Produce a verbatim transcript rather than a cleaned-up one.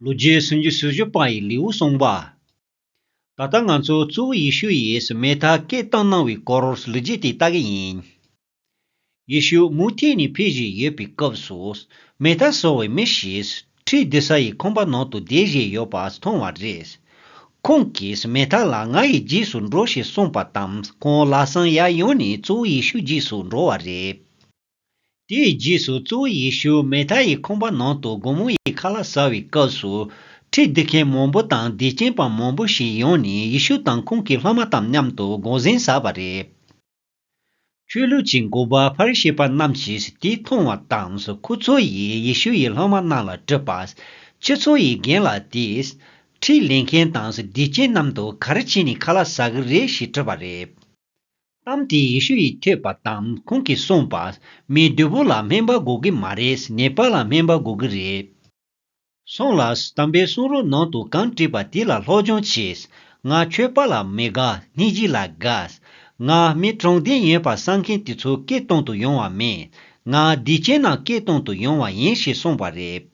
ལོ་རྒྱུས་སུམ་ཅུ་སོ་བཞི་པ་ཡི་ལེའུ་གསུངས་པ། ད་ལྟ་ང་ཚོ་གཙོ་བོ་ཡེ་ཤུ་ཡིས་མེ་མཐའ་སྐད་བཏང་གནང་བའི་སྐོར་ལོ་རྒྱུས་དེ་ལྟ་གི་ཡིན། ཡེ་ཤུ་མུ་མཐུད་ནས་ཕེབས་བཞིན་ཡོད་པའི་སྐབས་སུ། མེ་མཐའ་བཟོ་བའི་མི་ཞིག་ཁྲི་རྡིབ་ས་ཡི་ཁང་པ་ནང་དུ་བསྡད་བཞིན་ཡོད་པ་མཐོང་བ་རེད། ཁོང་གིས་མེ་མཐའ་ལ་ང་ཡི་རྗེས་སུ་འགྲོ་ཞེས་གསུངས་པ་དང་ཁོང་ལམ་སང་ཡར་ཡོང་ནས་གཙོ་བོ་ཡེ་ཤུ་རྗེས་སུ་འགྲོ་བ་རེད། དེའི་རྗེས་སུ་གཙོ་བོ་ཡེ་ཤུ་མེ་མཐའ་ཡི་ཁང་པ་ནང་དུ་སྒོར་མོ་ཡི་ཁ་ལག་ཟ་བའི་སྐབས་སུ། ཁྲི་རྡིབ་མཁན་མང་པོ་དང་སྡིག་ཅན་པ་མང་པོ་ཞིག་ཡོང་ནས་ཡེ་ཤུ་དང་ཁོང་གི་སློབ་མ་དང་མཉམ་དུ་དགོངས་ཟིན་བཟའ་བ་རེད། ཆོས་ལུགས་ཀྱི་འགོ་པ་ཕ་རི་ཤི་པ་རྣམས་ཀྱིས་དེ་མཐོང་བ་དང་ཁོ་ཚོ་ཡིས་ཡེ་ཤུ་ཡི་སློབ་མ་རྣམས་ལ་དྲིས་པ། ཁྱེད་ཚོ་ཡི་རྒན་ལགས་དེས། ཁྲི་ལེན་མཁན་དང་སྡིག་ཅན་རྣམས་དང་ག་རེ་བྱས་ནས་ཁ་ལག་ཟ་གི་རེད་ཞེས་དྲིས་པ་རེད། གཏམ་དེ་ཡེ་ཤུ་ཡིས་ཐོས་པ་དང་ཁོང་གིས་གསུངས་པ། མི་བདུད་པོ་ལ་སྨན་པ་དགོས་ཀྱི་མ་རེད། ནད་པ་ལ་སྨན་པ་དགོས་ཀྱི་རེད། སོང་ལ་དམ་པའི་གསུང་རབ་ནང་དུ་གང་བྲིས་པ་དེ་ལ་སློབ་སྦྱོང་བྱས། ང་ཆོས་པ་ལ་མི་དགའ། སྙིང་རྗེ་ལ་དགའ། ང་མི་དྲང་བདེན་ཡིན་པ་བསམ་མཁན་དེ་ཚོ་སྐད་གཏོང་དུ་ཡོང་བ་མིན། ང་སྡིག་ཅན་རྣམས་སྐད་གཏོང་དུ་ཡོང་བ་ཡིན་ཞེས་གསུངས་པ་རེད།